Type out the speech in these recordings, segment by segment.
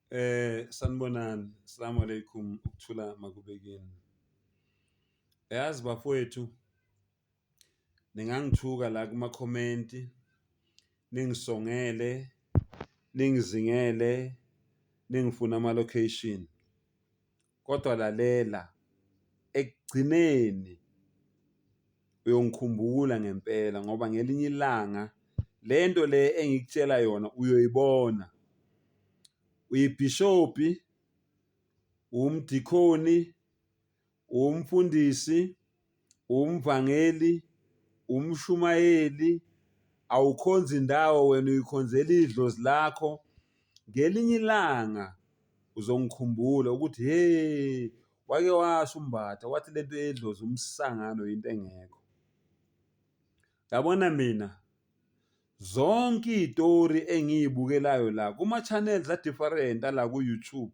Sanibonani, Assalamu alaikum, ukuthula makube kini. Yazi bafowethu, ningangithuka la kumakhomenti, ningisongele, ningizingele, ningifune ama-location, kodwa lalela, ekugcineni uyongikhumbula ngempela ngoba ngelinye ilanga le nto le engikutshela yona uyoyibona. Uyibhishobhi, uwumdikhoni, uwumfundisi, uwumvangeli, umshumayeli, awukhonzi ndawo wena uyikhonzela idlozi lakho. Ngelinye ilanga uzongikhumbula ukuthi he wake washo uMbatha wathi lento yedlozi umsangano into engekho. Yabona mina zonke iy'tori engiy'bukelayo la kuma-channels a-different ala ku-YouTube,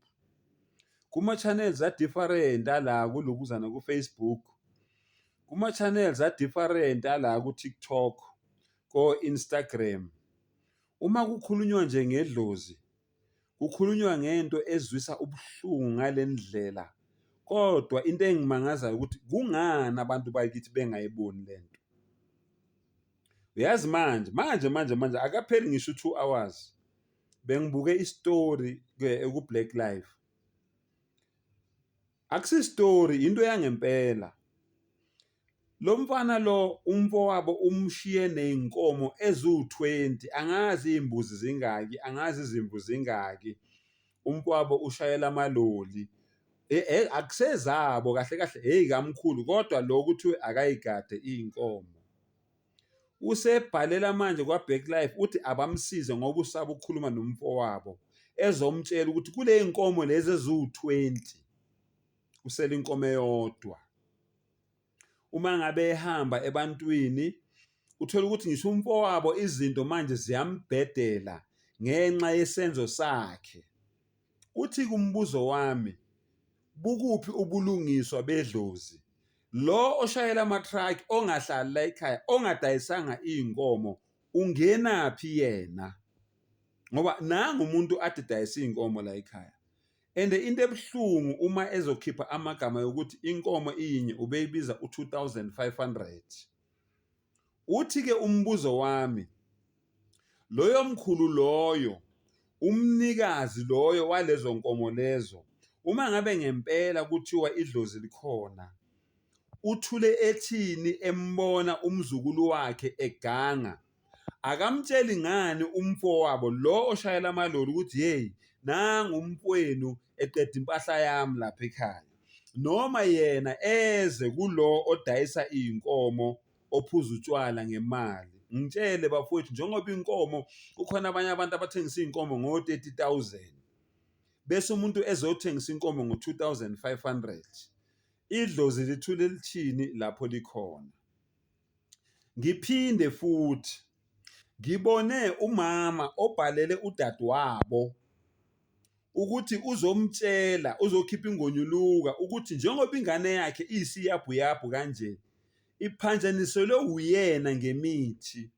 kuma-channels a-different ala kulokuzana ku-Facebook, kuma-channels a-different ala ku-TikTok, ko-Instagram. Uma kukhulunywa nje ngedlozi, kukhulunywa ngento ezwisa ubuhlungu ngale ndlela, kodwa into engimangazayo ukuthi kungani abantu bakithi bengayiboni le nto. Uyazi manje manje manje manje akapheli ngisho u-2 hours bengibuke isitori ku-Black Life. Akusi story, into yangempela. Lo mfana lo umfowabo umshiye ney'nkomo eziwu-20, angazi iy'mbuzi zingaki, angazi izimvu zingaki. Umfowabo ushayela amaloli. Akusezabo kahle kahle, eyikamkhulu kodwa lo kuthiwe akayigade iy'nkomo. Usebhalela manje kwa-Back Life uthi abamsize ngoba usaba ukukhuluma nomfowabo ezomtshela ukuthi kule y'nkomo lezi eziwu-20 kusele inkomo eyodwa. Uma ngabe ehamba ebantwini uthola ukuthi ngisho umfowabo izinto manje ziyambhedela ngenxa yesenzo sakhe. Uthi kumbuzo wami, bukuphi ubulungiswa bedlozi? Lo oshayela ama-truck ongahlali la ekhaya ongadayisanga iy'nkomo ungenaphi yena? Ngoba nangu umuntu ade dayisa iy'nkomo la ekhaya. And into ebuhlungu uma ezokhipha amagama yokuthi inkomo iyinye ubeyibiza u-2500. Uthi-ke umbuzo wami, loyo mkhulu loyo, umnikazi loyo walezo nkomo lezo, uma ngabe ngempela kuthiwa idlozi likhona, uthule ethini embona umzukulu wakhe eganga? Akamtsheli ngani umfowabo lo oshayela amaloli ukuthi hey nangu umfowenu eqeda impahla yami lapha ekhaya, noma yena eze kulo odayisa iy'nkomo ophuza utshwala ngemali. Ngitshele bafowethu, njengoba inkomo kukhona abanye abantu abathengisa iy'nkomo ngo-30 000 bese umuntu ezothengisa inkomo ngo-2500, idlozi lithule lithini lapho likhona? Ngiphinde futhi ngibone umama obhalele udadewabo ukuthi uzomtshela, uzokhipha ingonyuluka ukuthi njengoba ingane yakhe iyisiyabhuyabhu kanje, iphanjaniselwe uyena ngemithi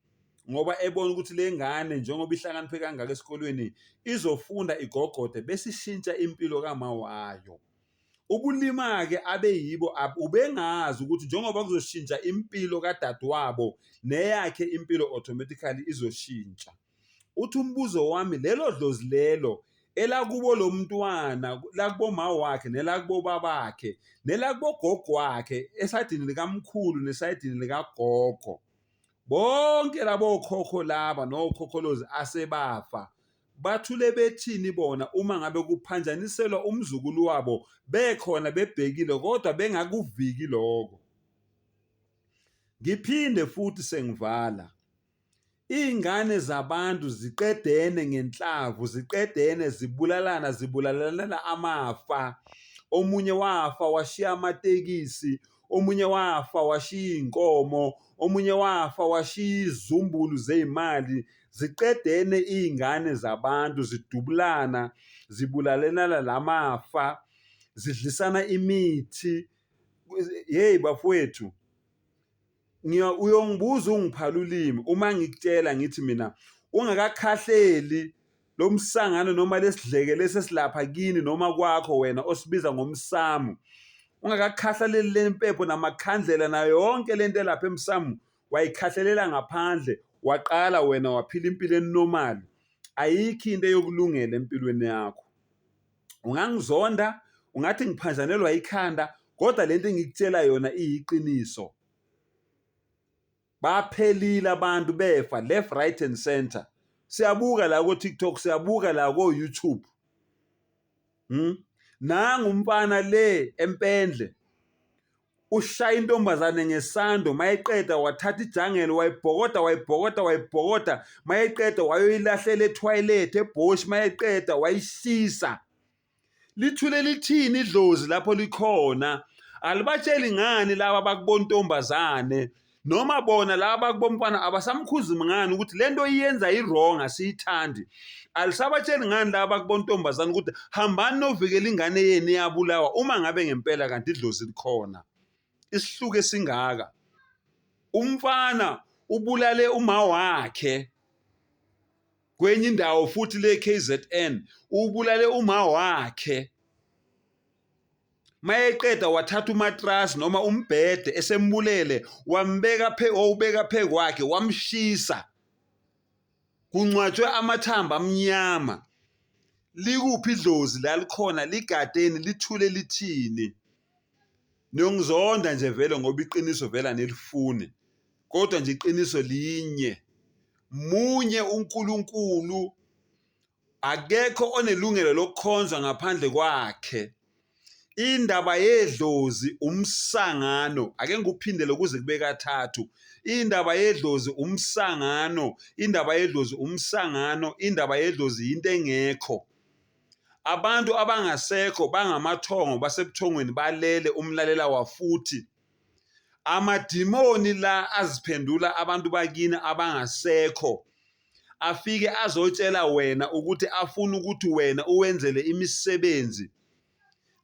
ngoba ebona ukuthi le ngane njengoba ihlakaniphe kangaka esikolweni izofunda igogode bese ishintsha impilo kama wayo. Ubulima-ke abeyibo ubengazi ukuthi njengoba kuzoshintsha impilo kadadewabo neyakhe impilo automatically izoshintsha. Uthi umbuzo wami, lelo dlozi lelo elakubo lo mntwana, lakubo ma wakhe nelakubo babakhe nelakubo gogo wakhe esayidini likamkhulu nesayidini likagogo, bonke labo khokho laba nokhokholozi asebafa, bathule bethini bona uma ngabe kuphanjaniselwa umzukulu wabo bekhona bebhekile kodwa bengakuviki lokho? Ngiphinde futhi sengivala, iy'ngane zabantu ziqedene ngenhlavu, ziqedene zibulalana, zibulalanela amafa. Omunye wafa washiya amatekisi, omunye wafa washiya iy'nkomo, omunye wafa washiya izizumbulu zey'mali. Ziqedene iy'ngane zabantu, zidubulana, zibulalelana lamafa, zidlisana imithi. Hheyi bafowethu, uyongibuza ungiphala ulimi uma ngikutshela ngithi mina ungakakhahleli. Lo msangano noma lesidleke lesi esilapha kini noma kwakho wena osibiza ngomsamo, ungakakhahlaleli le mpepho namakhandlela nayo yonke lento elapha emsamo, wayikhahlelela ngaphandle, waqala wena waphila impilo enormal, ayikho into eyokulungela empilweni yakho. Ungangizonda, ungathi ngiphanjanelwa ikhanda, kodwa lento engikutshela yona iyiqiniso. Baphelile abantu befa left, right and center. Siyabuka la ko-TikTok, siyabuka la ko-YouTube. Nangu umfana le empendle ushaya intombazane ngesando, mayeqeda wathatha ijangelo wayibhokoda wayibhokoda wayibhokoda, mayeqeda wayoyilahlela ethoyilethi ebhoshi, mayeqeda wayishisa. Lithule lithini idlozi lapho likhona? Alibatsheli ngani laba bakubontombazane noma bona laba bakubomfana abasamkhuzi ngani ukuthi lento iyenza i-wrong, asiyithandi? Alisabatsheli ngani laba bakubontombazane ukuthi hambani novikela ingane yenu iyabulawa, uma ngabe ngempela kanti idlozi likhona? Isihluku esingaka, umfana ubulale uma wakhe kwenye indawo futhi le KZN, ubulale uma wakhe, mayeqeda wathatha umatrasi noma umbhede esembulele, wambeka phe wawubeka phe kwakhe, wamshisa, kungcwatshwe amathambo amnyama. Likuphi idlozi lalikhona ligadeni lithule lithini? Niyongizonda nje vele ngoba iqiniso vele anilifuni, kodwa nje iqiniso linye, munye uNkulunkulu, akekho onelungelo lokukhonzwa ngaphandle kwakhe. Indaba yedlozi umsangano, ake ngikuphindele kuze kube kathathu. Indaba yedlozi umsangano, indaba yedlozi umsangano, indaba yedlozi yinto engekho. Abantu abangasekho bangamathongo basebuthongweni balele umlalela wafuthi. Amadimoni la aziphendula abantu bakini abangasekho, afike azotshela wena ukuthi afuna ukuthi wena uwenzele imisebenzi.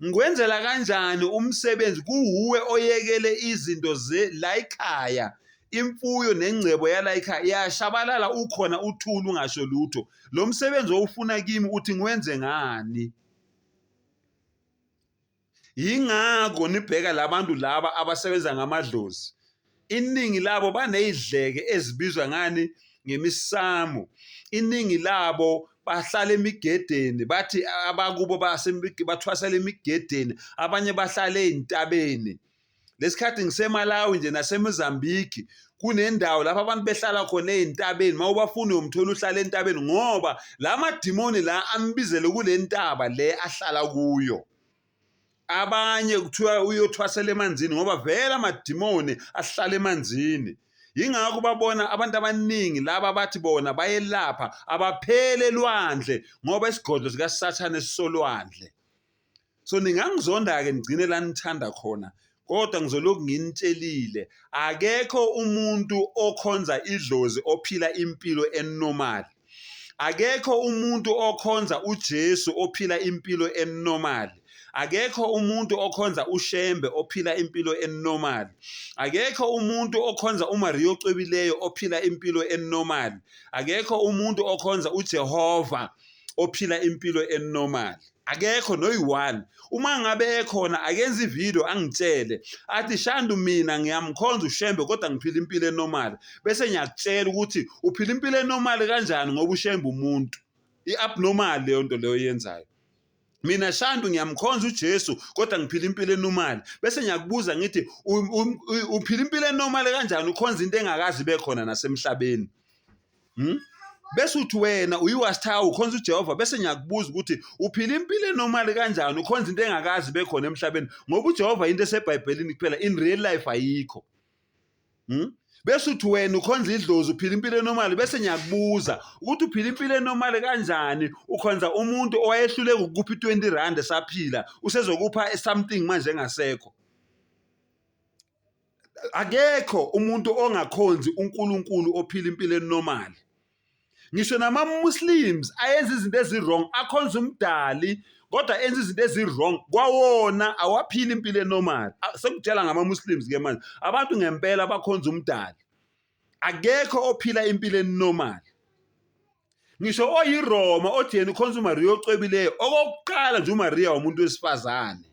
Ngikwenzela kanjani umsebenzi kuwuwe oyekele izinto ze la ekhaya, imfuyo nengcebo yala ekhaya iyashabalala, ukhona uthula ungasho lutho. Lo msebenzi owufuna kimi uthi ngiwenze ngani? Yingakho nibheka labantu laba abasebenza ngamadlozi, iningi labo baney'dleke ezibizwa ngani? Ngemisamo. Iningi labo bahlala emigedeni, bathi abakubo bathwasela emigedeni, abanye bahlala ey'ntabeni. Lesikhathi ngiseMalawi nje naseMozambique, kunendawo lapho abantu behlala khona ey'ntabeni, uma ubafuna uyomthola uhlala entabeni, ngoba la madimoni la ambizele kule ntaba le ahlala kuyo. Abanye kuthiwa uyothwasela emanzini ngoba vele amadimoni ahlala emanzini. Yingakho babona abantu abaningi laba bathi bona bayelapha abaphele elwandle, ngoba isigodlo sikaSathane sisolwandle. So ningangizonda-ke nigcine la nithanda khona, kodwa ngizolokhu nginitshelile, akekho umuntu okhonza idlozi ophila impilo enormal. Akekho umuntu okhonza uJesu ophila impilo enormal. Akekho umuntu okhonza uShembe ophila impilo enormal. Akekho umuntu okhonza uMaria ocwebileyo ophila impilo enormal. Akekho umuntu okhonza uJehova ophila impilo enormal. Akekho noyi-one. Uma ngabe ekhona akenze ividiyo angitshele athi, Shandu, mina ngiyamkhonza uShembe kodwa ngiphila impilo enormal. Bese ngiyakutshela ukuthi uphila impilo enormal kanjani ngoba uShembe umuntu. I-abnormal leyo nto leyo oyenzayo. Mina Shandu ngiyamkhonza uJesu kodwa ngiphila impilo enormal. Bese ngiyakubuza ngithi uphila impilo enormal kanjani ukhonza into engakaze ibe khona nasemhlabeni? Bese uthi wena uyiwasithawu ukhonza uJehova, bese ngiyakubuza ukuthi uphila impilo enormal kanjani ukhonza into engakaze ibe khona emhlabeni, ngoba uJehova into eseBhayibhelini kuphela, in real life ayikho. Bese uthi wena ukhonza idlozi uphila impilo enormal, bese ngiyakubuza ukuthi uphila impilo enormal kanjani ukhonza umuntu owayehluleka ukukupha i-20 rand esaphila, usezokupha something manje engasekho. Akekho umuntu ongakhonzi uNkulunkulu ophila impilo enormal. Ngisho nama-Muslims ayenza izinto ezi-wrong, akhonza umdali kodwa enza izinto ezi-wrong, kwawona awaphili impilo enormal. Sengikutshela ngama-Muslims ke manje, abantu ngempela bakhonza umdali. Akekho ophila impilo enormal. Ngisho oyiRoma othi yena ukhonza uMariya ocwebileyo, okokuqala nje uMariya umuntu wesifazane.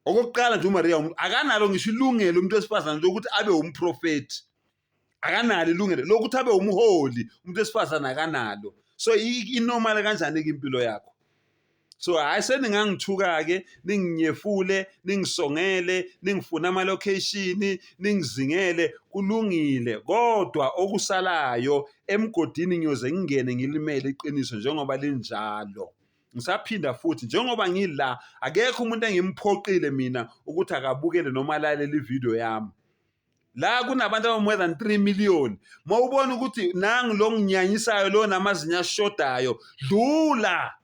Okokuqala nje uMariya akanalo ngisho ilungelo umuntu wesifazane lokuthi abe umprofethi. Akanalo ilungelo lokuthi abe umholi, umuntu wesifazane akanalo. So inormal kanjani-ke impilo yakho? So hhayi seningangithuka-ke ninginyefule ningisongele ningifune ama-location ningizingele kulungile kodwa okusalayo emgodini ngiyoze ngingene ngilimele iqiniso njengoba linjalo. Ngisaphinda futhi njengoba ngila akekho umuntu engimphoqile mina ukuthi akabukele noma alalele ividiyo yami. La kunabantu aba more than 3 million. Mawubona ukuthi nangu lo nginyanyisayo lo namazinyo ashodayo, dlula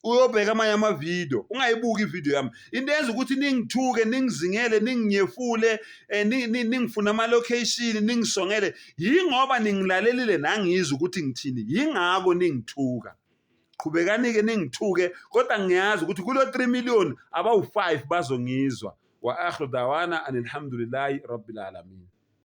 uyobheka amanye amavidiyo, ungayibuki ividiyo yami. Into eyenza ukuthi ningithuke, ningizingele, ninginyefule, eh, ningifune ama-location, ningisongele, yingoba ningilalelile nangizwa ukuthi ngithini, yingakho ningithuka. Qhubekani-ke ningithuke, kodwa ngiyazi ukuthi kulo 3 million abawu-5 bazongizwa. Wa akhiru dawana anilhamdulillahi rabbil alamin.